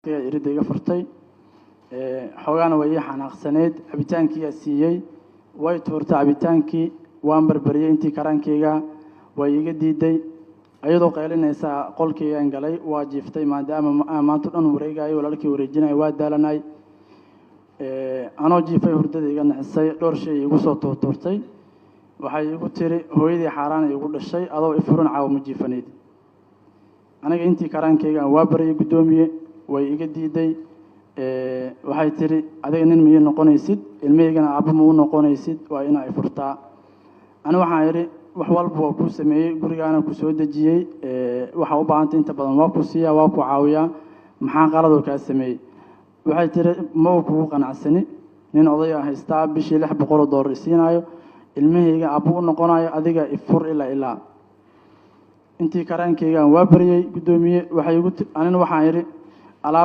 Iridda iga furtay, xoogaana way ii xanaaqsaneyd. Cabitaankiiyaa siiyey, way tuurtay cabitaankii. Waan barbariyey intii karaankeyga, way iga diiday. Ayadoo qaylinaysaa qolkeygaan galay, waa jiiftay, maadaama maanta dhan wareegayo, walaalkii wareejinaya, waa daalanay. Anoo jiifay hurdada iga nixisay, dhowr shay igu soo tuurtuurtay. Waxay igu tiri, "Hooyadii xaaraan igu dhashay, adoo ifurin caawa ma jiifanayd." Aniga intii karaankeyga waa baryay, guddoomiye, way iga diiday. Waxay tiri, "Adiga nin ma ii noqonaysid, ilmahaygana aabba ma u noqonaysid, waa inaa i furtaa." Ani waxaan idhi, "Wax walba waa kuu sameeyey, gurigaana ku soo dejiyey, waxaa u baahantay inta badan waa ku siiyaa, waa ku caawiyaa, maxaa qaladoo kaa sameeyey?" Waxay tiri, "Ma uu kugu qanacsani, nin odaya haystaa, bishii $600 isiinaayo, ilmahayga aabbo u noqonayo, adiga ifur ilaa ilaa." Intii karaankeygaan waa baryey, guddoomiye. Waxay igu, anina waxaan idhi alaab